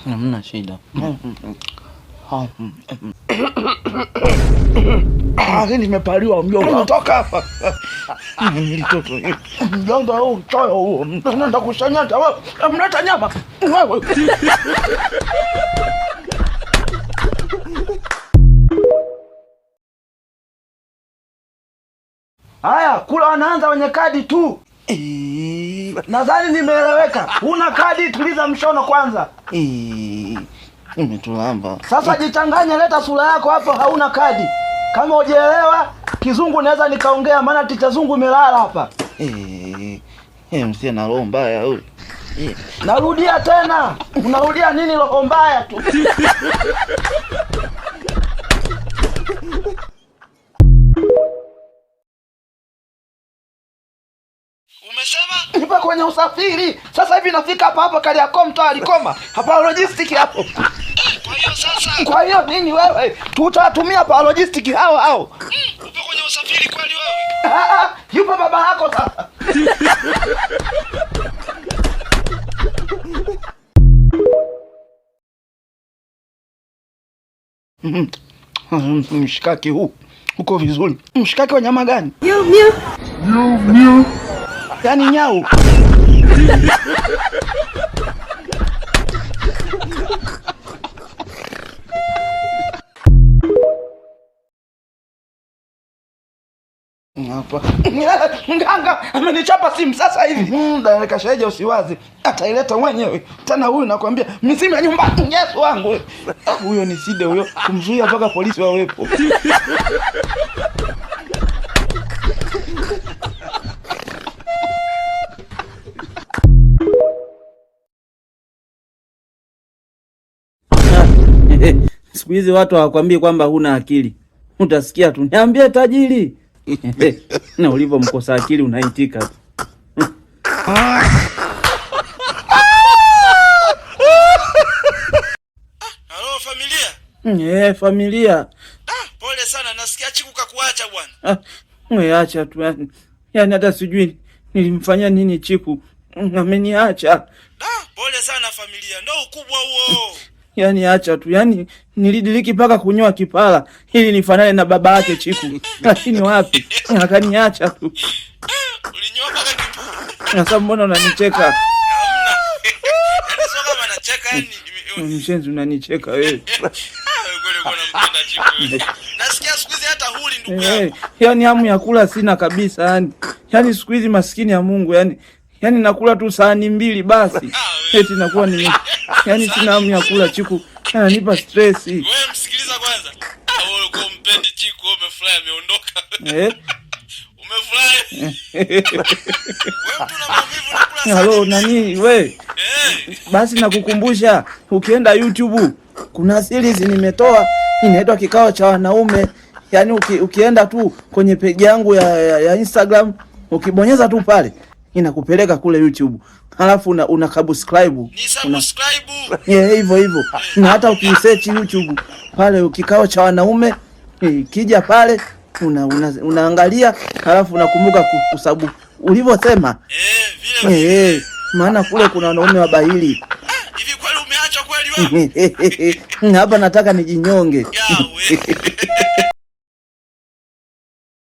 Hamna shida. Nimepaliwa mjomba. Toka hapa. Mtoto. Mjomba huu mchoyo huo. Naenda kusanyata wewe. Mleta nyama. Wewe. Haya, kula wanaanza wenye kadi tu. Nadhani nimeeleweka. Huna kadi, tuliza mshono kwanza. Umetulamba. Sasa jichanganye, leta sura yako hapo, hauna kadi. Kama hujaelewa kizungu naweza nikaongea, maana ticha zungu imelala hapa. Msie na roho mbaya huyu. Narudia tena, unarudia nini? Roho mbaya tu. Umesema? Nipo kwenye usafiri sasa hivi, nafika hapa hapa Kariakoo, mtaa Alikoma hapa logistics hapo. Kwa hiyo sasa Kwa hiyo nini wewe, tutawatumia pa logistics hao hao. Upo kwenye usafiri kweli wewe? Yupo baba yako sasa. Mshikaki huu uko vizuri. Mshikaki wa nyama gani? Miu miu. Yaani nyau. Hapa. Nganga amenichapa simu sasa hivi. Dakika shaija usiwazi. Ataileta mwenyewe. Tena huyu nakwambia mizimu ya nyumba. Yesu wangu. Huyo ni side huyo kumzuia mpaka polisi wawepo. Siku hizi watu hawakwambii kwamba huna akili. Utasikia tu niambie tajiri. Na ulivyomkosa akili unaitika tu. Halo familia. Familia. Pole sana, nasikia Chiku kakuacha bwana. Acha tu yani. Yaani hata sijui nilimfanyia nini Chiku. Ameniacha. Pole sana familia, ndio ukubwa huo. Yaani acha tu, yaani nilidiriki mpaka kunyoa kipara ili nifanane na baba yake Chiku. Lakini wapi? Akaniacha tu. Ulinyoa mpaka kipara. Sasa mbona unanicheka? Hamna. Yaani sio kama nacheka yani. Mshenzi unanicheka wewe. Kweli uko unampenda Chiku. Nasikia siku hizi hata huli ndugu yangu. Yaani hamu ya kula sina kabisa yani. Yaani siku hizi maskini ya Mungu yani. Yaani nakula tu sahani mbili basi. Eti nakuwa ni yaani sina hamu ya kula Chiku. Ananipa stress. Wewe msikiliza kwanza. Wewe ulikuwa umpendi Chiku, wewe umefurahi ameondoka. Umefurahi? Wewe mtu una maumivu unakula sahani. Halo nani we? Basi nakukumbusha ukienda YouTube kuna series nimetoa inaitwa Kikao cha Wanaume. Yaani ukienda tu kwenye page yangu ya Instagram ukibonyeza tu pale inakupeleka kule YouTube. Halafu una subscribe. Ni subscribe. Hivyo hivyo. Na hata ukisearch YouTube pale Kikao cha Wanaume, kija pale unaangalia halafu unakumbuka kusabu ulivyosema. Vile vile. Maana kule kuna wanaume wabahili. Hivi kweli umeacha kweli wewe? Hapa nataka nijinyonge. Ya, we.